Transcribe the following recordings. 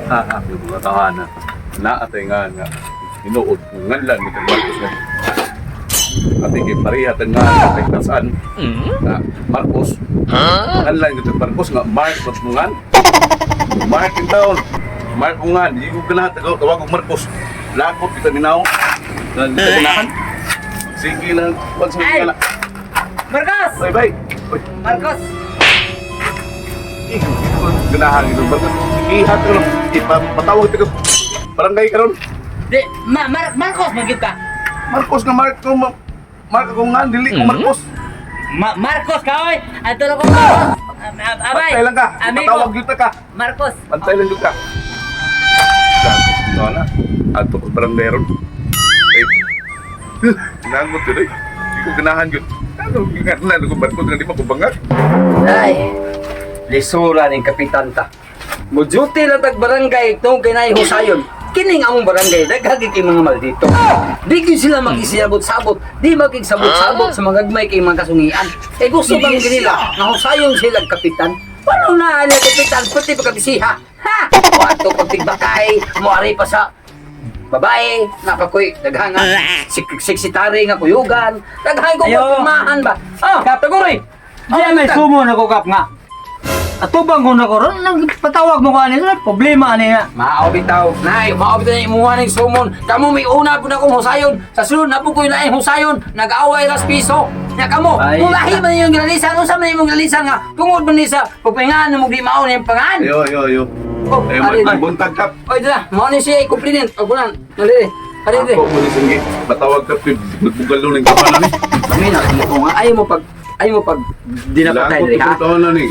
Yung mga tahanan. Naatay nga nga. Hinuod. Nganlan ni kang Marcos nga. Ate kay pareha tang nga kay tasaan. Na Marcos. Nganlan ni kang Marcos nga Marcos mo ngan. Mark in town. Mark mo ngan. Di ko ganahan tawag og Marcos. Lakot kita minaw. Ngan dito ganahan. Sige lang. Kwan sa Ay! mga. Marcos! Bye bye. Uy. Marcos! Ganahan ito. Marcos. Ihat ko lang. Ipatawag ito. Barangay karon. Di, Marcos, magyud ka. Marcos nga Mark ko Mark ko nga dili ko Marcos. Marcos ka, oy! Ato na ko, Marcos! Abay! Pantay lang ka. Amigo! Patawag gyud ta ka. Marcos! Pantay lang gyud ka. Ito na. Adto ko barangay ron. Eh. Nangot yun eh. Di ko ganahan yun. Ano ganahan ko Marcos nga di pa ko bangag. Ay, lisura ning kapitan ta. Mujuti lang tag barangay tungkol kinay husayon. Kining among barangay, daghagi kay mga maldito. Di gyud sila makisabot-sabot, di makigsabot-sabot sa mga gagmay kay mga kasungian. Eh gusto bang nila nga husayon sila kapitan? Paano na ang kapitan pati pagkabisiha? Ha? Wato pagtigbakay, moari pa sa babae, napakoy, daghang nga, siksitari nga kuyugan, daghang ko Ayo. kumahan ba? Ah, Kap. Taguroy! Di may sumo na ko, Kap, nga. Atubang ko na ko ron, patawag mo ko ani, wala problema ani na. Mao bitaw, nay, mao bitaw na imuha ning sumon. Kamo may una pud akong husayon. Sa sunod na po ko'y laing husayon. Nag-away ras piso. Nya kamo, Ay. kung lahi man inyong ginalisan, unsa man imong ginalisan nga tungod man ni sa pagpahingaan mo di mao ni pangan. Ayo ayo ayo. Oh, Ayo ari. Mark buntag ka. Oy, dala, mao ni siya i-compliment. Og kunan, dali. Ari Ako mo ni singgi. Patawag ka bugal ning kapanan ni. Kami na mo nga ay mo pag dinapatay Lakot diri ha. itong taon na ni.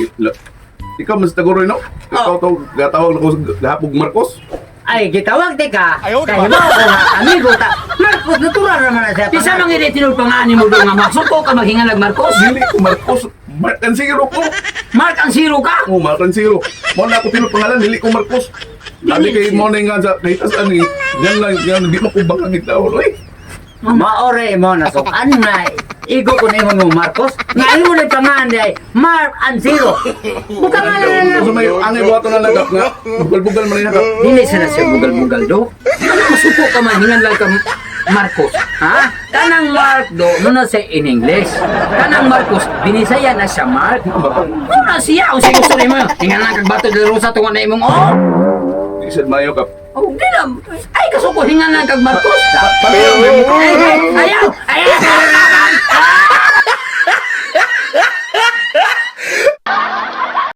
Ikaw mas taguroy no? Ikaw to gatawag na ko gahapog Marcos. Ay, gitawag di ka. Kay mo ko nga, amigo ta. Marcos, natural naman na siya. Bisa man ngiti tinud pangan nimo do nga masuko ka maghingalag Marcos. Dili ko Marcos. Mark and Zero ko. Mark ang zero ka. Oh, Mark and Zero. Mo na ako tinud pangalan dili ko Marcos. Sabi kay mo na nga sa kahit ni yan lang yan di mo ko bangag itaw oy. Maore mo na so. Ano na, igo ko na ingon mo, Marcos. Nga imo na pangan di ay, Mark and Zero. Buka nga na lang. So may angay buhaton na nagap nga. Bugal-bugal man ni nagap. Dili sa na siya bugal-bugal do. Ano masuko ka man hingan lang ka Marcos. Ha? Kanang Mark do, no na siya in English. Kanang Marcos, binisaya na siya Mark. No na siya, o siya gusto nimo. Hingan lang kag bato de rosa tungo na imong oh. Di sad mayo ka. Oh, di na. Ay kasuko hingan lang kag Marcos. Pareho Ay, ay, ayaw, ayaw.